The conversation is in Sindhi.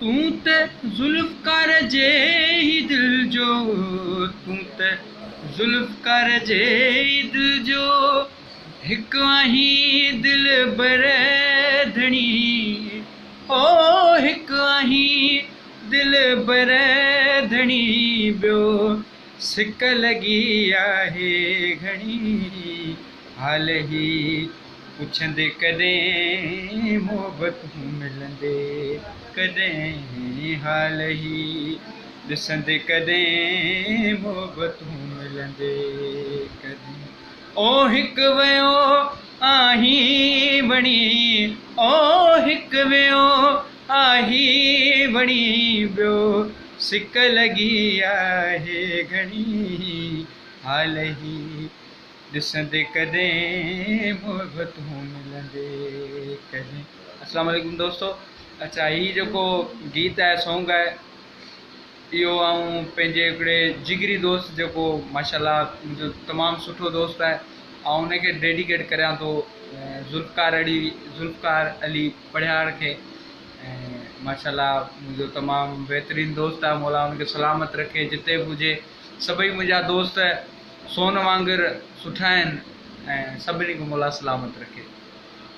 تون ته ذوالفقار جي ئي دل جو، تون ته ذوالفقار جي ئي دل جو هڪ آهين دلبر ڌڻي، او هڪ آهين دلبر ڌڻي، ٻيو سڪ لڳي آهي گهڻي، حال هي پڇندي ڪڏهن محبتون ملندي ڪڏهن، حال هي ڏسندي ڪڏهن محبتون ملندي ڪڏهن. او هڪ ويو آهين وڻي، او هڪ ويو آهين وڻي، ٻيو سڪ لڳي آهي گهڻي، حال هي ڏسندي ڪڏهن محبتون ملندي ڪڏهن. السلام عليڪم دوستو. اڇا هي جيڪو گيت آهي، سونگ آهي، اهو آئون پنهنجي هڪڙي جگري دوست جيڪو ماشاءالله منهنجو تمام سٺو دوست آهي، آئون ان کي ڊيڊيڪيٽ ڪريان ٿو، ذوالفقار علي، ذوالفقار علي پڙهيار کي. ۽ ماشاءالله منهنجو تمام بهترين دوست آهي، مولا ان کي سلامت رکي جتي به هجي. سڀئي منهنجا دوست سون وانگر سٺا آهن ۽ سڀني کي مولا سلامت رکي.